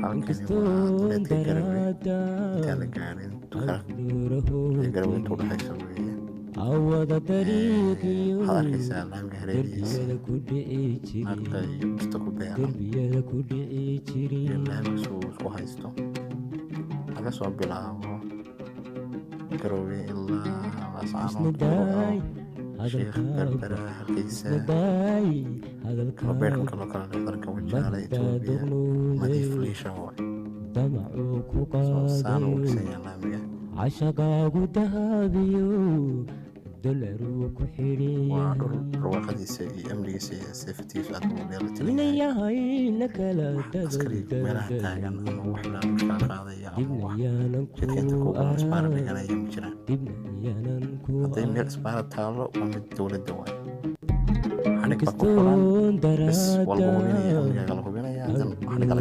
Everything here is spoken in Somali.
Halkani waa duleedka Garowe, intaan la gaarin Tukaraq iyo Garowe inta udhexaysa weeye. Waxaad arkaysaa laamiga hareerihiisa naqa iyo dhirta ku beeran iyo laamiga suu isku haysto. Laga soo bilaabo Garowe ilaa Laascaanood, Burco, Sheekh, Berbera, Hargeysa, galbeedka loo kala dhanka Wajaale, Itoobiya, nadiif liishan waay. Soo saan uu dhisan yahay laamiga. Cashaqaagu dahabiyo dolaruu ku Waa xidhiyahay. dhul barwaaqadiisa iyo amnigiisa iyo safety-giisu aad ugu dheelitiran yahay. Inayahay na kala Askari meelaha taagan ama wax laaluush kaa qaadaya ama dibna wax yaanan jidka inta ku kugu isbaara arag dhiganaya ma jiraan. Dibna yaanan ku Hadday meel arag. isbaara taallo, waa mid dowladda waay. Xadhig baa ku furan Inkastoon bes, waa lagu hubinaya daraada amnigaaga, la hubinaya, dan xadhigga laga